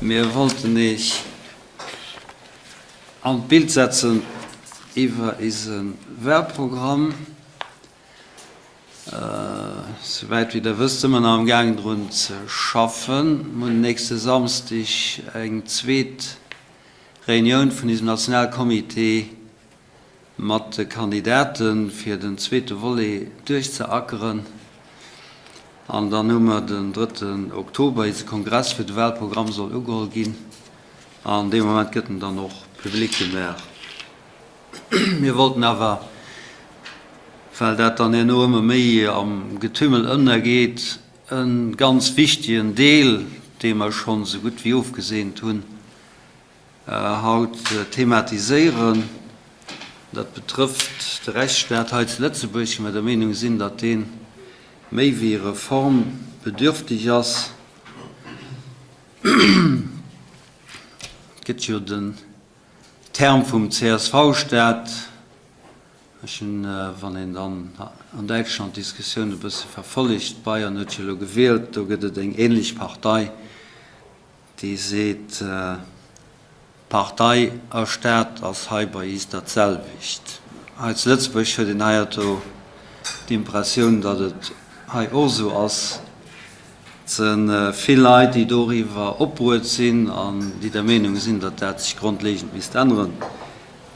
Mir wollten Iech an d'Bild setzen iwwer eise Wahlprogramm. Souwäit wéi Der wësst, si mer nach am gaangen drun ze schaffen. Mir hunn nächste Samsdeg eng zweet Reunioun vun eisem Nationalcomité mat de Kandidaten, fir den zweete Volet duerchzeackeren. An dann hu mer den drëtten Oktober eise Kongress, wou de Wahlprogramm soll ugeholl ginn. An dee Moment gëtt en dann och public gemaach. Mir wollten awer, well dat dann herno ëmmer méi am Getümmel ënnergeet, e ganz wichtegen Deel, dee mer schonn esou gutt wéi ofgeseent hunn, haut thematiséieren. Dat betrëfft de Rechtsstaat hei zu Lëtzebuerg, wou mer der Meenung sinn, datt dee méi wéi reformbedürftig ass. Et gëtt jo den Term vum CSV-Staat. Ech hunn, wann een dann an Däitschland d'Diskussioun e bësse verfollegt, Bayern huet jo elo gewielt, do gëtt et eng ähnlech Partei, déi seet, Partei a Staat ass hei bei is dat selwecht. Hei zu Lëtzebuerg huet een heiato d'Impressioun, datt et hei och esou ass. Et se vill Leit, déi doriwwer opbruet sinn an déi der Meenung sinn, datt dat sech grondlegend misst änneren.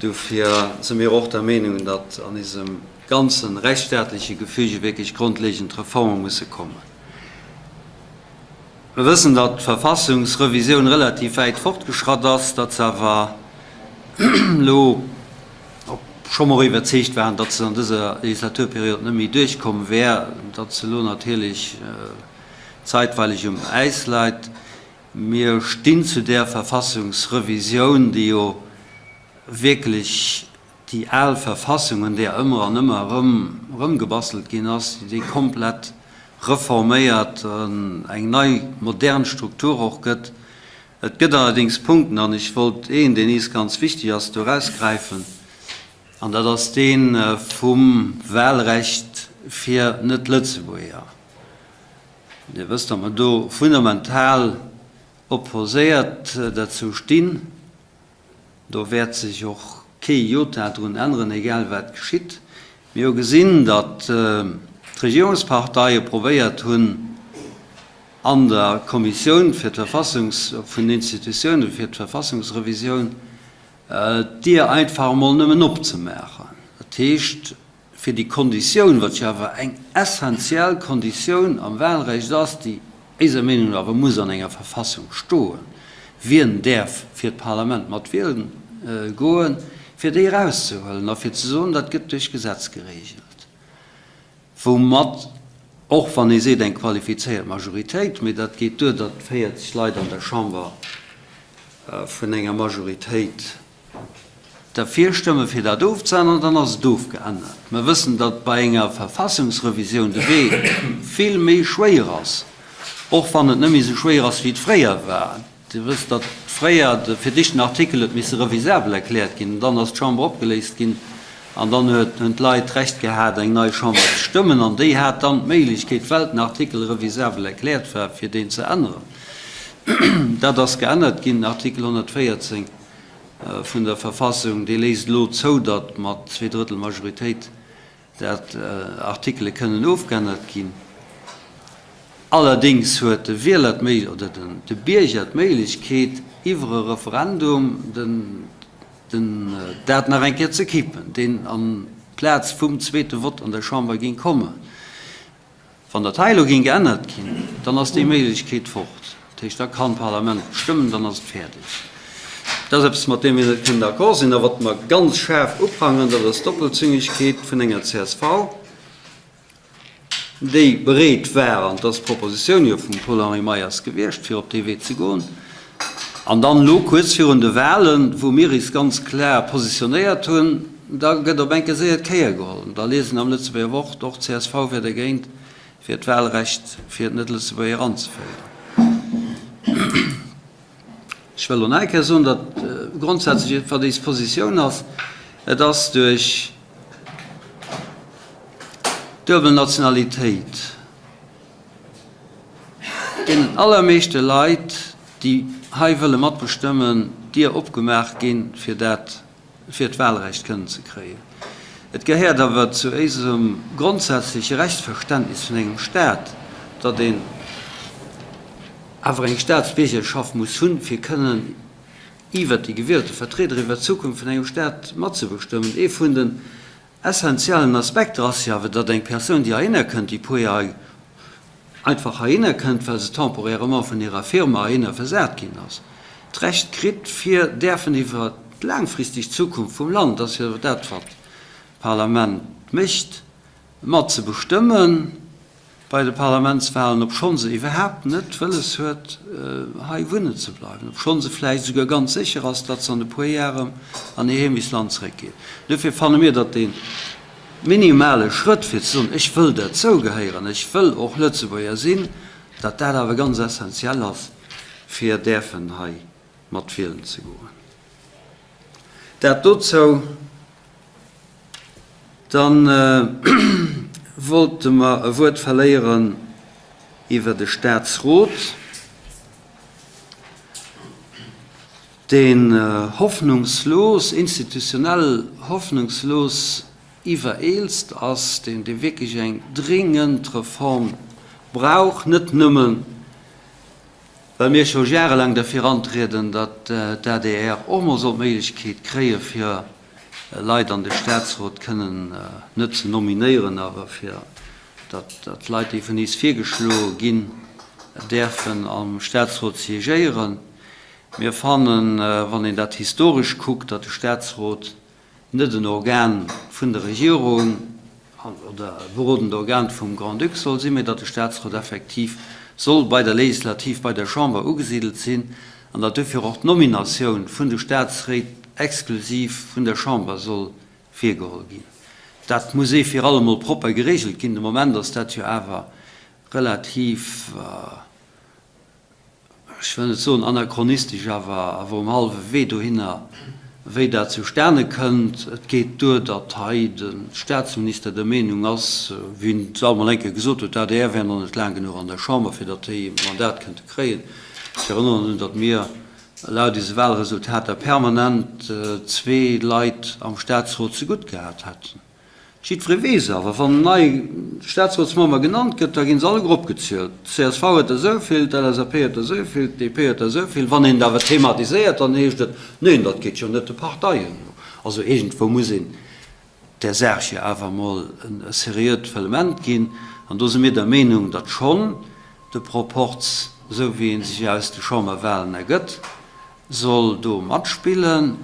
Dofir si mir och der Meenung, datt an isem ganze rechtsstaatleche Gefüge wierklech grondlegend Reforme musse kommen. Mir wëssen, datt d'Verfassungsrevisioun relativ wäit fortgeschratt ass, datt se awer elo, obscho mer och iwwerzeegt waren, datt se an dëser Legislaturperiod net méi duerchkomm wär, datt se elo natierlech zeitweileg um Äis leit. Mir stinn zu där Verfassungsrevisioun, déi jo wierklech déi al Verfassung, un där ëmmer an ëmmer erëm erëmgebastelt ginn ass, déi komplett reforméiert an eng nei modern Struktur och gëtt. Et gëtt allerdéngs Punkten, an ech wollt een, deen is ganz wichtig ass, do erausgräifen, an dat ass dee vum Wahlrecht fir Net-Lëtzebuerger. Dir wësst, datt mer do fundamental opposéiert derzou stinn. Do wäert sech och kee Jota drun änneren, egal wat geschitt. Mir hu gesinn, datt d'Regierungsparteie probéiert hunn, an der Kommissioun fir d'Verfassungs-, vun den Institutiounen fir d'Verfassungsrevisioun, d'Dier einfach emol nëmmen opzemaachen. Dat heescht, fir déi Konditioun, wat jo awer eng essenziell Konditioun am Wahlrecht ass, déi eiser Meenung no awer muss an enger Verfassung stoen, wien däerf fir d'Parlament mat wielen goen, fir déi erauszehuelen a fir ze soen, dat gëtt duerch Gesetz geregelt, woumat, och wann ee seet eng qualifizéiert Majoritéit, mee dat geet duer, datt 40 Leit an der Chamber vun enger Majoritéit Derfir stëmme fir dat ofzeänneren, dann ass et ofgeännert. Mer wëssen, datt bei enger Verfassungsrevisioun de Wee vill méi schwéier ass, och wann et net méi esou schwéier ass, wéi et fréier war. Dir wësst, datt fréier de fir d'éischt den Artikel huet misse revisabel erkläert ginn, an dann ass d'Chamber opgeléist ginn an dann huet hunn d'Leit d'Recht gehat, eng nei Chamber ze stëmmen an déi hat dann d'Méiglechkeet, well den Artikel revisabel erkläert war, fir deen ze änneren. Dat ass geännert ginn, den Artikel 114. vun der Verfassung, dee léisst elo zou, datt mat Zweedrëttelmajoritéit dat Artikele kënnen ofgeännert ginn. Allerdéngs huet de Wieler d'Méi oder de Bierger d'Méiglechkeet, iwwer e Referendum den den dat nach eng Kéier ze kippen, deen an d'Plaz vum zweete Vott an der Chamber géing kommen. Wann dat hei elo géing geännert ginn, dann ass déi Méiglechkeet fort. Dat heescht, da kann d'Parlament stëmmen, dann ass et fäerdeg. Dat ass eppes, mat deem mir net kënnen d'accord sinn a wat mer ganz schaarf uprangeren, dat ass d'Doppelzüngegkeet vun enger csv, déi bereet war, an et ass d'Propositioun jo vum Paul-Henri Meyers gewiescht, fir op dee Wee ze goen, An dann elo kuerz virun de Wahlen, wou mir is ganz klar positionéiert hunn, da gëtt op eng Kéier séier d'Kéier geholl. Da liest een am Lëtzebuerger Wort, och csv wär dergéint, fir d'Wahlrecht fir d'Net-Lëtzebuerger anzeféieren. Ech wëll elo nach eng Kéier soen, datt grondsätzlech, wat eis Positioun ass, et ass duerch d'duebel Nationalitéit, Deenen allermeeschte Leit. déi hei wëlle matbestëmmen, d'Dier opgemaach ginn, fir dat, fir d'Wahlrecht kënnen ze kréien. Et gehéiert awer zu éisem grondsätzleche Rechtsverständnis vun engem Stat, datt een awer eng Statsbiergerschaft muss hunn, fir kënnen iwwert déi gewielte Vertrieder iwwert d'Zukunft vun engem Stat matzebestëmmen. Ee vun den Essentiellen Aspekter ass jo awer, datt eng Persoun, déi heihinner kënnt, déi puer Joer einfach heihinner kënnt, well se temporairement vun hirer Firma heihinner versat ginn ass, d'Recht kritt, fir däerfen iwwer d'laangfristeg Zukunft vum Land, dat ass jo dat, wat d'Parlament mécht, mat ze bestëmmen. Bei de Parlamentswahlen, obschonn se iwwerhaapt net wëlles huet, hei wunnen ze bleiwen, obschonn se vläicht esouguer ganz sécher ass, datt se an e puer Jar erëm an hir Heemechtsland zréckgeet. Duerfir fanne mir, datt dee minimale Schrëtt, fir ze soen, ech wëll derzou gehéieren, ech wëll och Lëtzebuerger sinn, datt dat awer ganz essentiell ass, fir däerfen hei mat wielen ze goen. Dat dozou. Dann wollte mer e Wuert verléieren iwwer de Statsrot, deen hoffnungslos, institutionell hoffnungslos iwwereelzt ass, deen wierklech eng dringend Reform brauch, net nëmmen well mir scho jarelaang derfir antrieden, datt d'ADR och mol soll d'Méiglechkeet kréie fir Leit an de Statsrot kënnen net ze nominéieren, awer fir datt Leit, déi vun is virgeschloe ginn, däerfen am Statsrot siégéieren. Mir fannen, wann een dat historesch kuckt, datt de Statsrot net en Organ vun der Regierung oder e berodend Organ vum Grand-Duc soll sinn, mä datt de Statsrot effektiv soll bei der Legislativ, bei der Chamber ugesidelt sinn an datt duerfir och d'Nominatioun vun de Statsréit exklusiv vun der Chamber soll virgeholl ginn. Dat muss ee fir allemol propper geregelt ginn. De Moment ass dat jo awer relativ, ech wëll net soen anachronistesch, awer awer um hallwe Wee dohinner, wéi dat zustane kënnt. Et geet duer, datt hei de Statsminister der Meenung ass, wéi en et alt mol eng Kéier gesot huet, d'ADR wär nach net laang genuch an der Chamber, fir datt déi e Mandat kënnte kréien. Ech erënneren drun, datt mir laut ise Wahlresultater permanent zwee Leit am Statsrot zegutt gehat hätten. Jiddweree weess awer, wann en nei Staatsrotsmember genannt gëtt, da ginn se alleguer opgezielt. D'CSV huet der esou vill, d'LSAP huet der esou vill, d'DP huet der esou vill. Wann een et awer thematiséiert, dann heescht et, Neen, dat geet jo net de Parteien no. Also iergendwou muss een där Saach jo awer emol e seriöt Fëllement ginn. An do si mir der Meenung, datt schonn de Proporz, esou wéi e sech aus de Chamberwahlen ergëtt, soll do matspillen.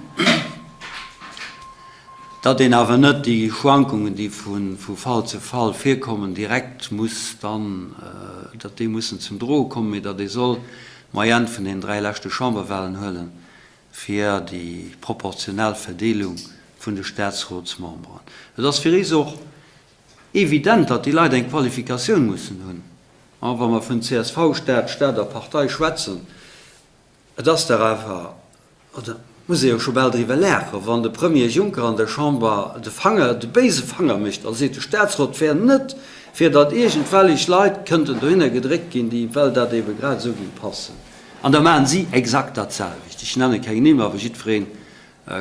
Datt een awer net déi Schwankungen, déi vu Fall zu Fall virkommen, direkt muss dann, datt déi mussen zum Droe kommen, mee datt ee soll d'Moyenne vun deenen 3 leschte Chamberwahlen huelen, fir déi proportionell Verdeelung vun de Staatsrotsmemberen. Et ass fir is och evident, datt déi Leit eng Qualifikatioun mussen hunn. Wa mer vun csv, Staat, Staat a Partei schwätzen, Et ass dach awer, oder muss ee jo scho bal driwwer laachen, wann de Premier Juncker an der Chamber de Fanger, de béise Fanger mécht a seet, de Staatsrot wär net fir datt iergendwellech Leit kënnten dohinner gedréckt ginn, déi, well dat ebe grad esou géing passen. An da maachen si exakt dat selwecht. Ech nenne keng Nimm, awer jiddweree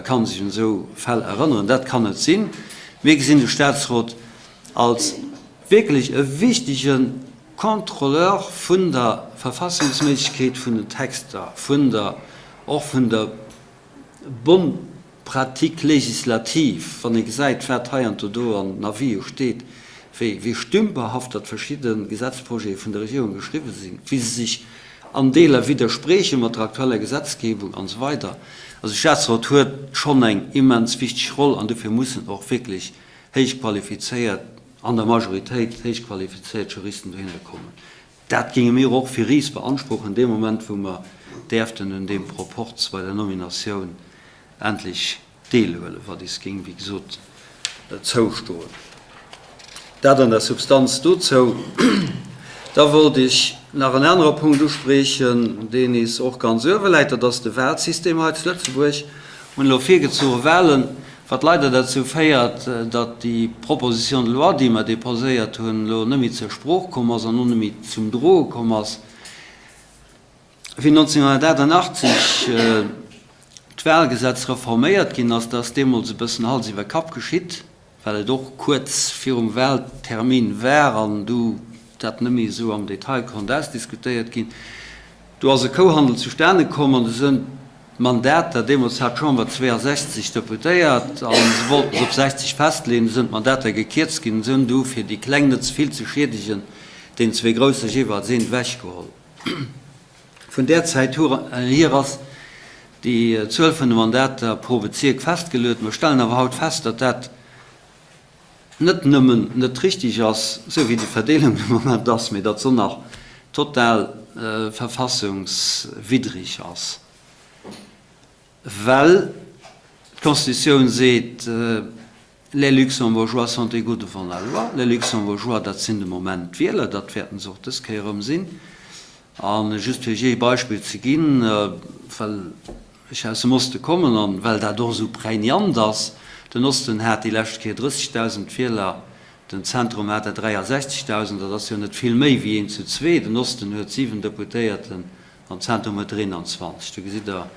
kann sech un esou Fäll erënneren. Dat kann net sinn. Mir gesinn de Staatsrot als wierklech e wichtege Contrôleur vun der Verfassungsméissegkeet vun den Texter, vun der, och vun der bonne pratique législative, wann ee gesäit, wat heiansdo do an den Avisë steet, wéi, wéi stümperhaft datt verschidde Gesetzprojete vun der Regierung geschriwwen sinn, wéi se sech an Deeler widdersprieche mat der aktueller Gesetzgebung an esou weider. Also de Staatsrot huet schonn eng immens wichteg Roll an dofir mussen och wierklech héich qualifizéiert, an der Majoritéit héich qualifizéiert Juristen dohinner kommen. Dat géinge mir och fir is beanspruchen, dee Moment wou mer däerften un deem Proporz bei der Nominatioun endlech deelhuelen, wat is géing, wéi gesot, zoustoen. Dat an der Substanz dozou. Da wollt ech nach en anere Punkt uspriechen, deen is och ganz uewe läit, dat ass de Wahlsystem hei zu Lëtzebuerg. Mir hunn elo virgezuche Wahlen, wat leider derzou féiert, datt déi Proposition de loi, déi mer déposéiert hunn, elo net méi zur Sprooch komm ass an och net méi zum Droe komm ass. Wéi 1988 d'Wahlgesetz reforméiert ginn ass, dat ass deemools e bëssen Hals iwwer Kapp geschitt, well et och kuerz virum Wahltermin war an du dat net méi esou am Detail konnt ausdiskutéiert ginn. Do ass e Kouhandel zustane komm an du sënn d'Mandater, deemools hat d'Chamber 62 Deputéiert a se wollten se op 60 festleeën, du sënn d'Mandater gekierzt ginn, se hunn du, fir déi Kleng net ze vill ze schiedegen, deenen zwee Grousse jeeweils eent ewechgeholl. Vun där Zäit hier ass déi Zuel vun de Mandater pro Bezierk festgeluet. Mer stellen awer haut fest, datt dat net nëmmen net richtig ass, esou wéi déi Verdeelung de Moment ass, mee datt se och nach total verfassungswiddrig ass, well d'Constitutioun seet, Les Luxembourgeois sont égaux devant la loi. Les Luxembourgeois, dat sinn de Moment d'Wieler, dat wäerten se och dës Kéier erëm sinn. A just fir Iech ee Beispill ze ginn, well ech aus dem Oste kommen an well dat och esou prégnant ass, Den Osten hat déi lescht Kéier 30.000 Wieler, den Zentrum hat der 63.000, dat ass jo net vill méi wéi een zu zwee. Den Osten huet 7 Deputéierten an d'Zentrum huet der 21. Do gesitt Der,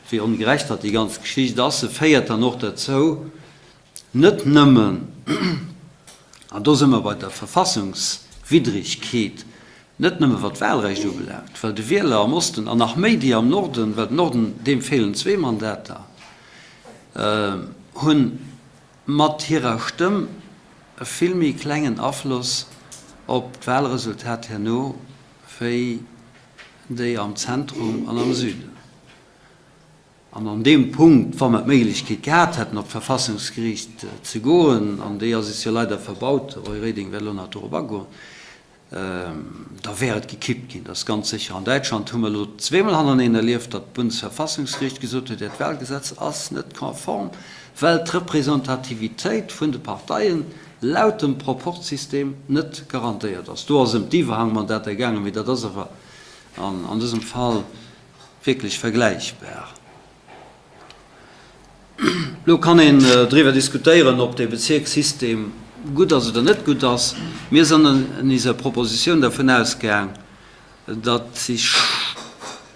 wéi ongerecht datt déi ganz Geschicht ass. Se féiert dann och derzou, Net nëmmen, an do si mer bei der Verfassungswiddrigkeet, net nëmme wat d'Wahlrecht ubelaangt, well de Wieler am Osten, an nach méi déi am Norden, well den Norden, deem feelen zwee Mandater, hu mat hirer Stëmm e vill méi klengen Afloss op d'Wahlresultat herno wéi déi am Zentrum an am Süden. An an deem Punkt, wa mer d'Méiglechkeet gehat hätten, op d'Verfassungsgeriicht ze goen, an déi ass is jo leider verbaut, de Roy Reding wäert elo nach dorop agoen, da wär et gekippt ginn, dat ass ganz sécher. An Däitschland hu mer elo zweemol hannereneen erlieft, datt d'Bundesverfassungsgericht gesot huet, Äert Wahlgesetz ass net konform, well d'Representativitéit vun de Parteien laut dem Proporzsystem net garantéiert ass. Do ass ëm d'Iwwerhangmandater gaangen, mee dat ass awer an dësem Fall wierklech vergläichbar. Elo kann een driwwer diskutéieren, ob dee Bezierkssystem gutt ass oder net gutt ass. Mir sinn an iser Propositioun dervun ausgaang, datt sech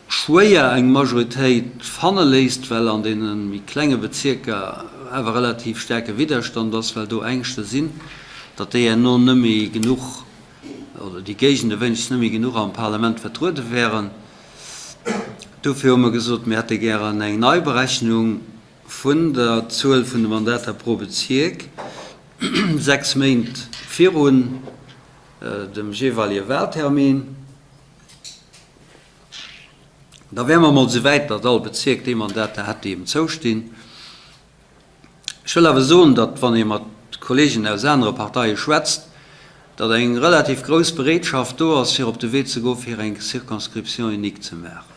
schwéier eng Majoritéit fanne léisst, well an deene méi klenge Bezierker awer relativ staarke Widderstand ass, well do Ängschte sinn, datt déi herno net méi genuch, oder déi Géigende wéinstens net méi genuch am Parlament vertruede wären. Dofir hu mer gesot, mir hätte gären eng Neiberechnung vun der Zuel vun de Mandater pro Bezierk 6 Méint virun dem jeeweilige Wahltermin. Da wäre mer emol esou wäit, datt all Bezierk déi Mandater hätt, déi em zoustinn. Ech wëll awer soen, datt, wann ee mat Kollegen aus anere Parteie schwätzt, datt eng relativ grouss Bereetschaft do ass, fir op de Wee ze goen, fir eng Circonscription unique ze maachen.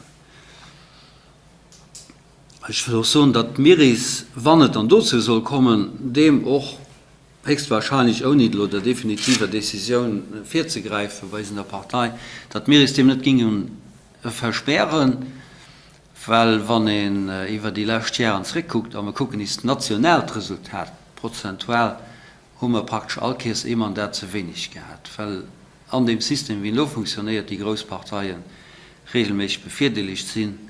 Ech wëll och soen, datt d'Miris, wann et dann dozou soll kommen, deem och héchstwahrscheinlech, ouni elo der definitiver Décisioun virzegräifen bei eis an der Partei, datt d'Miris deem net géinge verspären. Well wann een iwwer déi lescht Jaren zréckkuckt, a mer kucken is d'nationaalt Resultat, prozentual hu mer praktesch all Keers ee Mandat ze wéineg gehat, well an deem System, wéi en elo funktionéiert, déi grouss Parteie regelméisseg bevirdeelegt sinn.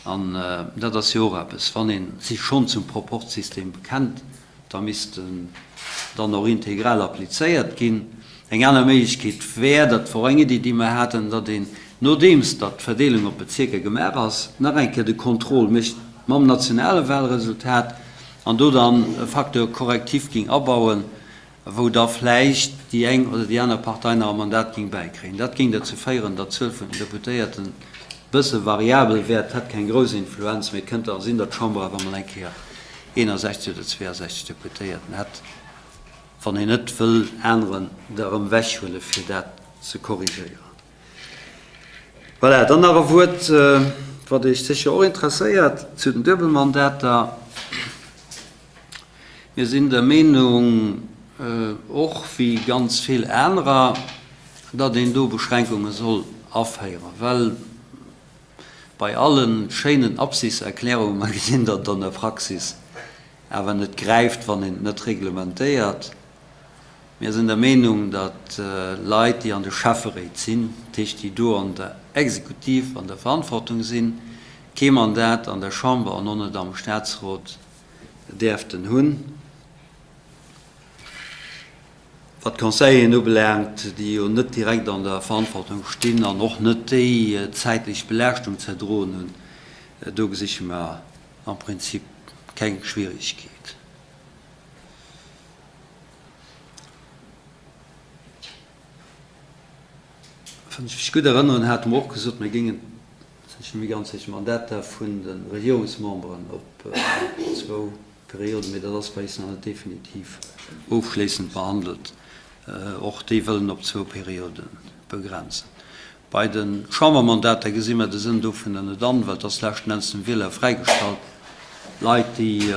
An dat ass jo och eppes, wann ee sech schonn zum Proporzsystem bekennt, da misst en dann och integral applizéiert ginn. Eng aner Méiglechkeet wär, dat wor eng Iddi, déi mer haten, datt een, nodeems datt d'Verdeelung op Bezierker gemaach ass, nach eng Kéier de Contrôle mécht mam nationale Wahlresultat an do dann e Facteur correctif géing abauen, wou da vläicht déi eng oder déi aner Partei nach e Mandat géing bäikréien. Dat géing derzou féieren, datt d'Zuel vun den Deputéierten e bësse variabel wär. Et hätt keng grouss Influenz, mee et kënnt da sinn, datt d'Chamber awer emol eng Kéier 61 oder 62 Deputéierten hätt, wann een net wëll aneren der erëm ewechhuelen, fir dat ze korrigéieren. Voilà, dann nach e Wuert, wat Iech sécher och interesséiert, zu den Duebelmandater. Mir sinn der Meenung, och wéi ganz vill anerer, datt een do Beschränkunge soll aféieren, well bei alle schéinen Absichtserklärungen mer gesinn, datt et an der Praxis awer net gräift, wann een et net reglementéiert. Mir sinn der Meenung, datt Leit, déi an de Schäfferéit sinn, dat heescht déi do an der Exekutiv an der Verantwortung sinn, kee Mandat an der Chamber an och net am Statsrot däerften hunn. Wat d'Conseilleren ubelaangt, déi jo net direkt an der Verantwortung stinn an och net déi zäitlech Belaaschtung ze erdroen hunn, do gesiche mer am Prinzip keng Schwierigkeet. Wann ech mech gutt erënneren, hate mer och gesot, mir géingen, sinn ech net méi ganz sécher, Mandater vun de Regierungsmemberen op zwou Perioden, mee dat ass bei eis nach net definitiv ofschléissend behandelt, och déi wëllen op zwou Periode begrenzen. Bei de Chambermandater gesi mer de Sënn dovunner net an, well et ass leschten Enns dem Wieler fräigestallt, Leit, déi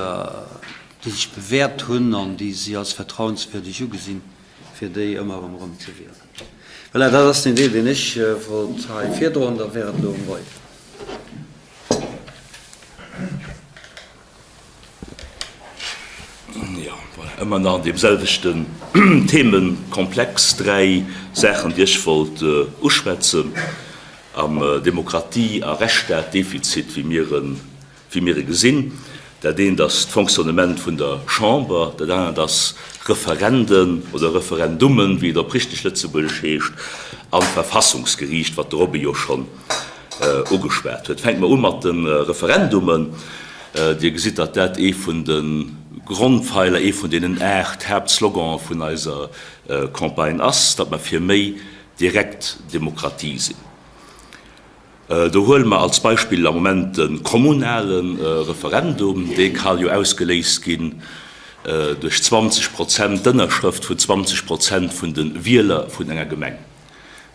sech bewäert hunn an déi si als vertrauenswürdeg ugesinn, fir déi ëmmer erëm erëm ze wielen. Voilà, dat ass den Deel, deen ech wollt hei virdroen. Da wär et elo um Roy. Jo, voilà, ëmmer nach an deem selwechten Themenkomplex. Dräi Saachen, déi ech wollt uschwätzen am Demokratie a Rechtsstaatdefizit, wéi mir en, wéi mir e gesinn. Dat eent ass d'Fonctionnement vun der Chamber, dat anert ass Referenden oder Referendummen, wéi et op richteg Lëtzebuergesch heescht, an d'Verfassungsgeriicht, wat de Robby jo schonn ugeschwat huet. Fänke mer u mat de Referendummen. Dir gesitt, datt dat ee vun de Grondpfeiler, ee vun deenen 8 Haaptslogane vun eiser Campagne ass, datt mer fir méi direkt Demokratie sinn. Do huele mer als Beispill am Moment de kommunale Referendum. Dee ka jo ausgeléist ginn duerch 20 Prozent, d'Ënnerschrëft vun 20 Prozent vun de Wieler vun enger Gemeng.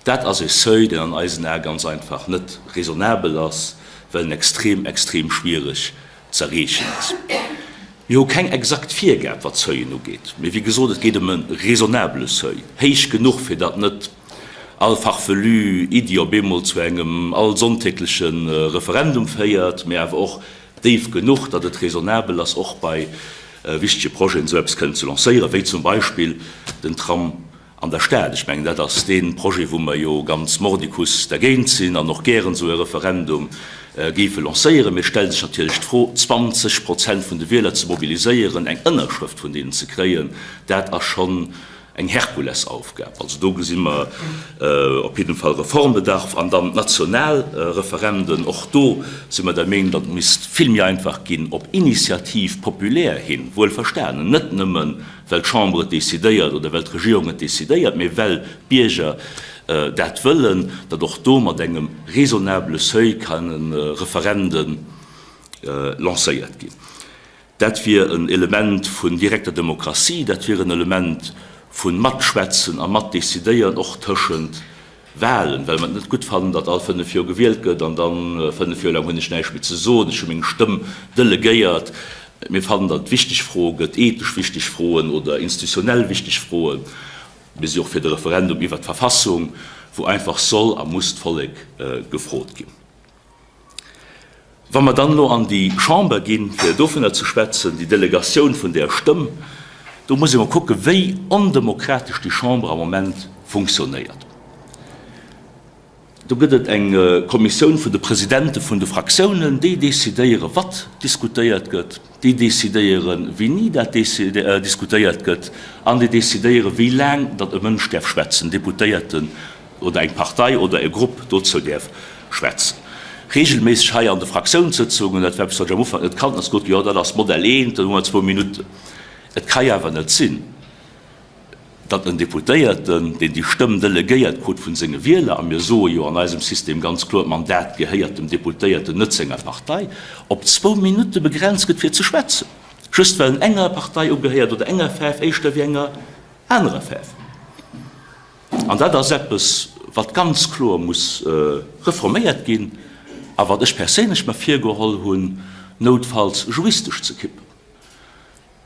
Dat ass e Seuil, deen an eisen Ae ganz einfach net raisonnabel ass, well en extrem, extrem schwiereg z'erreechen ass. Mir hu keng exakt Virgab, wat d'Seuilen ugeet, mee wéi gesot, et geet ëm e raisonnabele Seuil, héich genuch, fir datt net all farfelu Iddi op eemol zu engem allsonntägleche Referendum féiert, mee awer och déif genuch, datt et raisonnabel ass, och bei wichtege Projeten esou eppes kënnen ze lancéieren, wéi zum Beispill den Tram An der Stad, ech mengen, dat ass dee Projet, wou mer jo ganz mordicus dergéint sinn an och gären esou e Referendum géife lancéieren. Mee et stellt sech natierlech d'Fro, 20 Prozent vun de Wieler ze mobiliséieren, eng Ënnerschrëft vun deenen ze kréien, dat ass schonn eng Herkulesaufgab. Also do gesi mer op jidden Fall Reformbedarf. An dann d'national Referenden, och do si mer der Meenung, datt et misst vill méi einfach ginn, op Initiative populaire hin, wuelverstanen, net nëmmen well d'Chamber et decidéiert oder well d'Regierung et decidéiert, mee well d'Bierger dat wëllen, datt och do mat engem raisonnabele Seuil kënne Referende lancéiert ginn. Dat wier en Element vun direkter Demokratie, dat wier en Element vu Matschwätzen a Matdecidéieren, och tëschent Wahlen, well mer et net gutt fannen, datt all 5 Joer gewielt gëtt an dann 5 Joer laang hunn ech näischt méi ze soen, ech hu meng Stëmm delegéiert. Mir fannen, datt et wichteg Froe gëtt, ethesch wichteg Froen oder institutionell wichteg Froen. Mir si och fir de Referendum iwwert d'Verfassung, wou einfach soll a muss d'Vollek gefrot ginn. Wa mer dann elo an déi Chamber ginn, fir dovunner ze schwätzen, déi Delegatioun vun där Stëmm, do muss ee mol kucken, wéi ondemokratesch déi Chamber am Moment funktionéiert. Do gëtt et eng Kommissioun vun de Presidente vun de Fraktiounen, déi decidéieren, wat diskutéiert gëtt, déi decidéieren, wéini dat diskutéiert gëtt an déi decidéieren, wéi laang datt e Mënsch däerf schwätzen, Deputéierten oder eng Partei oder e Grupp dozou däerf schwätzen. Regelméisseg hei an de Fraktiounssëtzungen, dat war eppes, wat ech am Ufank net kannt, ass gesot ginn, jo, dat ass Modell eent, dann hu mer zwou Minutten. Et ka jo awer net sinn, datt en Deputéierten, deen déi Stëmm delegéiert krut vun senge Wieler, a mir soe jo an eisem System ganz kloer, d'Mandat gehéiert dem Deputéierten, net senger Partei, op zwou Minutte begrenzt gëtt fir ze schwätzen, just well en enger Partei ugehéiert oder enger Faarf éischter wéi enger anerer Faarf. An dat ass eppes, wat ganz kloer muss reforméiert ginn a wat ech perséinlech mer virgeholl hunn, noutfalls juristesch ze kippen.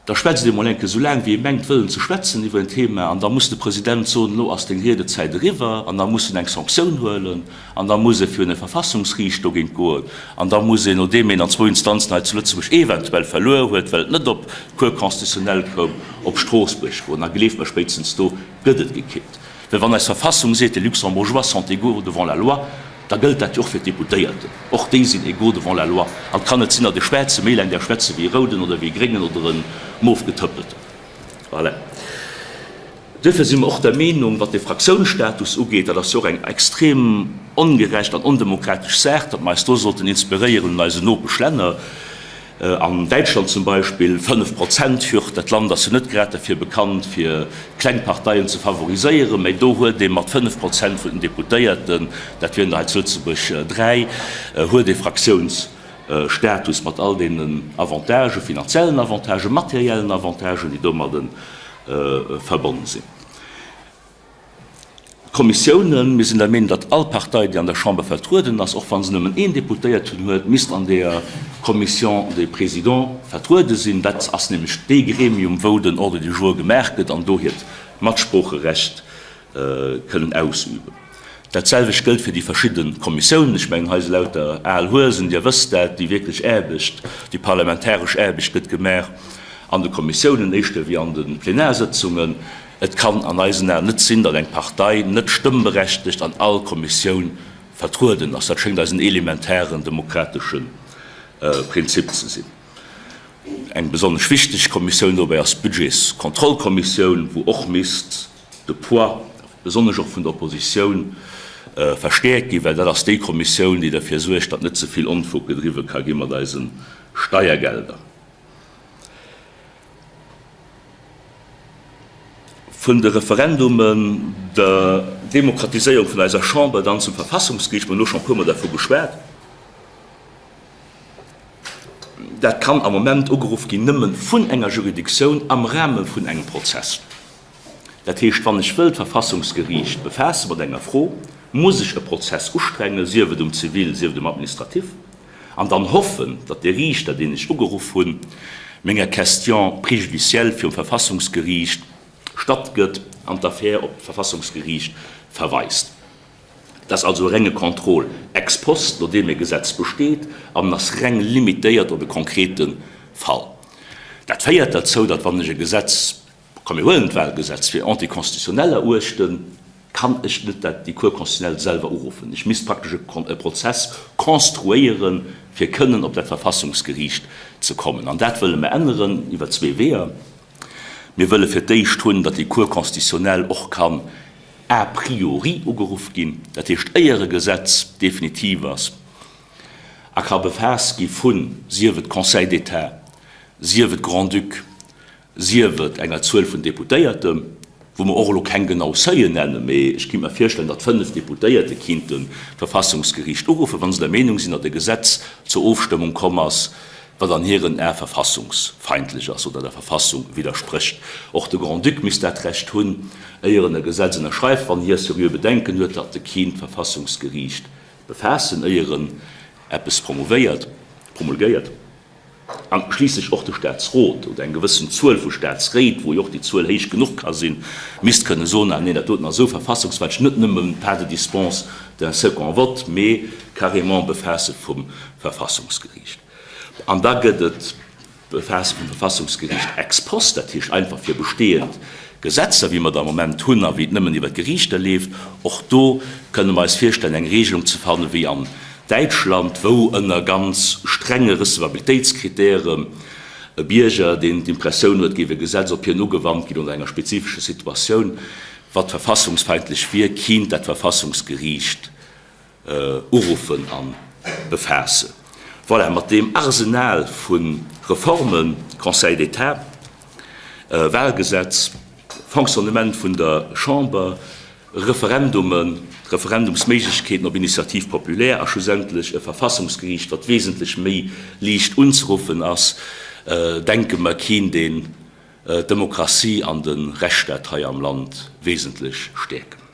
Da schwätzt ee mol enke sou laang, wéi ee mengt wëllen ze schwätzen iwwer en Thema, an da muss de President soen, elo ass deng Riedezäit eriwwer, an da muss en eng Sanktioun huelen, an da muss e virun e Verfassungsriicht dogéint goen, an da muss een, nodeem een an zwou Instanzen hei zu Lëtzebuerg eventuell verluer huet, well et net op d'Cour constitutionnelle koum, op Stroossbuerg goen. A gleeft mer, spéitstens do gëtt et gekippt. Well wann eis Verfassung seet, les Luxembourgeois sont égaux devant la loi, da gëllt dat jo och fir d'Deputéierten. Och déi sinn égaux devant la loi. An et kann net sinn, datt e Schwaarze méi laang däerf schwätze wéi e Rouden oder wéi e Gréngen oder e Mofgetëppelten. Voilà. Duerfir si mer och der Meenung, wat de Fraktiounsstatus ugeet, dat ass jo och eng extrem ongerecht an ondemokratesch Saach, datt mer eis do sollten inspiréieren un eisen Nopeschlänner. An Däitschland zum Beispill, 5 Prozent Hürd, dat Land ass jo net grad derfir bekannt, fir kleng Parteien ze favoriséieren, mä do huet ee mat 5 Prozent vun den Deputéierten, dat wieren der hei zu Lëtzebuerg 3, huet ee Fraktiounsstatus mat all deenen Avantagen, finanziellen Avantagen, materiellen Avantagen, déi domadde verbonne sinn. D'Kommissiounen, Mir sinn der Meenung, datt all Partei, déi an der Chamber vertrueden ass, och wa se nëmmen een Deputéierten huet, misst an deeër Commission des Présidents vertruede sinn. Dat ass nämlech dee Gremium, wou den Ordre du jour gemaach gëtt an do hiert Matsproocherecht kënnen ausüben. Dat selwecht gëllt fir déi verschidde Kommissiounen. Ech mengen, hei si lauter al Huesen, Dir wësst dat, déi wierklech Aarbecht, déi parlamentaresch Aarbecht gëtt gemaach an de Kommissiounen éischter wéi an de Plenarsëtzungen. Et kann an eisen Aen net sinn, datt eng Partei net stëmmberechtegt an all Kommissioun vertrueden ass. Dat schéngt eis en elementaren demokratesche Prinzip ze sinn. Eng besonnesch wichteg Kommissioun dobäi ass d'Budgetskontrollkommissioun, wou och misst de Poids, besonnesch och vun der Oppositioun, verstäerkt ginn, well dat ass déi Kommissioun, déi derfir suergt, datt net ze vill Onfug gedriwwe ka gi mat eise Steiergelder. Vun de Referendumen, der Demokratiséierung vun eiser Chamber, dann zum Verfassungsgeriicht, mir hunn elo schonn e puermol dervu geschwat, dat kann am Moment ugeruff ginn nëmme vun enger Juridictioun am Rahme vun engem Prozess. Dat heescht, wann ech wëll d'Verfassungsgeriicht befaasse mat enger Fro, muss ech e Prozess ustrengen, sief et um Zivil, sief et um Administratif, an dann hoffen, datt dee Riichter, deen ech ugeruff hunn, menger Question préjudicielle virum Verfassungsgeriicht stattgëtt an d'Affär op d'Verfassungsgeriicht verweist. Dat ass also e renge Contrôle ex post, nodeem e Gesetz besteet, an en ass reng limitéiert op e konkrete Fall. Dat féiert derzou, datt wann ech e Gesetz, komm mir huelen d'Wahlgesetz, fir anticonstitutionnel eruechten, kann ech net dat, déi Cour constitutionnelle selwer uruffen. Ech misst praktesch e Prozess konstruéieren, fir kënnen op dat Verfassungsgeriicht ze kommen. An dat wëlle mer änneren iwwer zwee Weeër. Mir wëlle fir d'éischt hunn, datt déi Cour constitutionnelle och kann a priori ugeruff ginn, dat heescht éier e Gesetz definitiv ass a ka befaasst gi vun, sief et Conseil d'État, sief et Grand-Duc, sief et enger Zuel vun Deputéierten, wou mer och elo keng genau Seuillen nennen, mee ech kinnt mer virstellen, datt 5 Deputéierte kinnten d'Verfassungsgeriicht uruffen, wa se der Meenung sinn, datt e Gesetz zur Ofstëmmung komm ass, wat an hiren Ae verfassungsfeindlech ass oder der Verfassung widdersprécht. Och de Grand-Duc misst dat Recht hunn, éier en e Gesetz ënnerschreift, wann hie seriö Bedenken huet, datt e kinnt d'Verfassungsgeriicht befaassen, éier en eppes promouvéiert, promulgéiert. An schliisslech och de Staatsrot oder eng gewëssen Zuel vu Staatsréit, wou jo och déi Zuel héich genuch ka sinn, misst kënne soen, ah neen, dat doten ass esou verfassungswändeg, net nëmme pas de dispense d'un second vote, mee carrément Befaasse vum Verfassungsgeriicht. An da gëtt et Befaasse vum Verfassungsgeriicht ex post, dat heescht einfach fir bestehend Gesetzer, wéi mer der am Moment hunn a wéi et nëmmen iwwer d'Geriichter leeft. Och do kënne mer eis virstellen, eng Regelung ze fannen, wéi an Däitschland, wou ënner ganz strenge Recevabilitéitskritären e Bierger, deen d'Impressioun huet, géif e Gesetz op hien ugewannt ginn oder enger spezifescher Situatioun, wat verfassungsfeindlech wier, kinnt dat Verfassungsgeriicht uruffen a befaassen. Voilà, mat deem Arsenal vu Reformen, Conseil d'État, Wahlgesetz, Fonctionnement vun der Chamber, Referendumen, Referendumsméiglechkeeten op Initiative populaire a schlussendlech e Verfassungsgeriicht, wat wesentlech méi liicht unzeruffen ass, denke mer, kinnt een d'Demokratie an de Rechtsstaat hei am Land wesentlech stäerken.